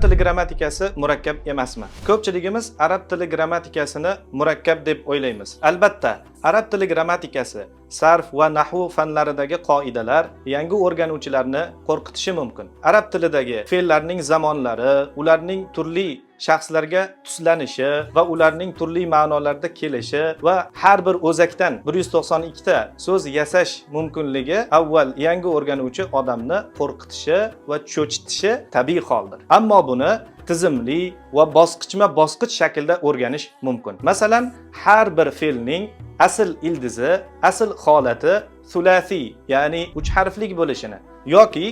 Arab tili grammatikasi murakkab emasmi? Ko'pchiligimiz arab tili grammatikasini murakkab deb o'ylaymiz. Albatta, arab tili grammatikasi, sarf va nahv fanlaridagi qoidalar yangi o'rganuvchilarni qo'rqitishi mumkin. Arab tilidagi fe'llarning zamonlari, ularning turli shaxslarga tuslanishi va ularning turli ma'nolarda kelishi va har bir o'zakdan 192 ta so'z yasash mumkinligi avval yangi o'rganuvchi odamni qo'rqitishi va cho'chitishi tabiiy holdir. Ammo buni tizimli va bosqichma bosqich shaklda o'rganish mumkin. Masalan, har bir fe'lning asl ildizi, asl holati sulasiy, ya'ni uch harflik bo'lishini yoki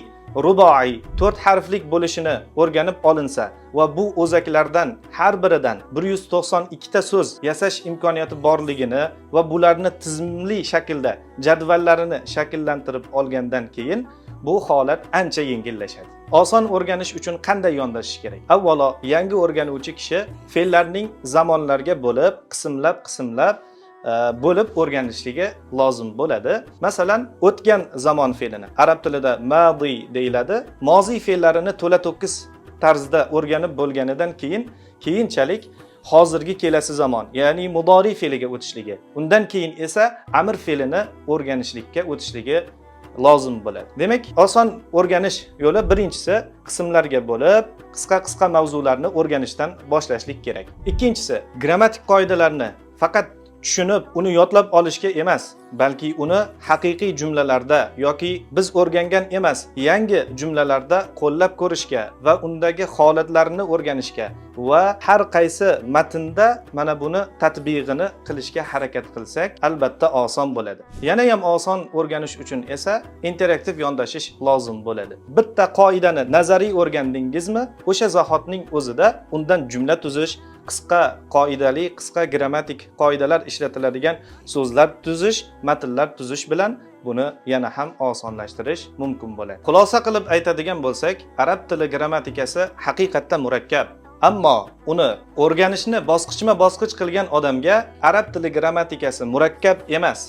ruboiy, to'rt harflik bo'lishini o'rganib olinsa va bu o'zaklardan har biridan 192 ta so'z yasash imkoniyati borligini va bularni tizimli shaklda jadvallarini shakllantirib olgandan keyin bu holat ancha yengillashadi. Oson o'rganish uchun qanday yondashish kerak? Avvalo, yangi o'rganuvchi kishi fe'llarning zamonlarga bo'lib, qismlab qismlab bo'lib o'rganishligi lozim bo'ladi. Masalan, o'tgan zamon fe'lini, arab tilida madi deyiladi, moziy fe'llarini to'la to'kis tarzda o'rganib bo'lganidan keyin keyinchalik hozirgi, kelasi zamon, ya'ni mudori fe'liga o'tishligi, undan keyin esa amr fe'lini o'rganishlikka o'tishligi lozim bo'ladi. Demak, oson o'rganish yo'li birinchisi, qismlarga bo'lib, qisqa qisqa mavzularni o'rganishdan boshlashlik kerak. Ikkinchisi, grammatik qoidalarni faqat tushunib, uni yodlab olishga emas, balki uni haqiqiy jumlalarda yoki biz o'rgangan emas, yangi jumlalarda qo'llab ko'rishga va undagi holatlarni o'rganishga va har qaysi matnda mana buni tatbiqini qilishga harakat qilsak, albatta oson bo'ladi. Yana ham oson o'rganish uchun esa interaktiv yondashish lozim bo'ladi. Bitta qoidani nazariy o'rgandingizmi, o'sha zahotning o'zida undan jumla tuzish, qisqa qoidali, qisqa grammatik qoidalar ishlatiladigan so'zlar tuzish, matnlar tuzish bilan buni yana ham osonlashtirish mumkin bo'ladi. Xulosa qilib aytadigan bo'lsak, arab tili grammatikasi haqiqatda murakkab, ammo uni o'rganishni bosqichma bosqich qilgan odamga arab tili grammatikasi murakkab emas,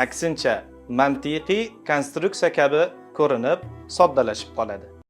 aksincha, mantiqiy konstruksiya kabi ko'rinib, soddalashib qoladi.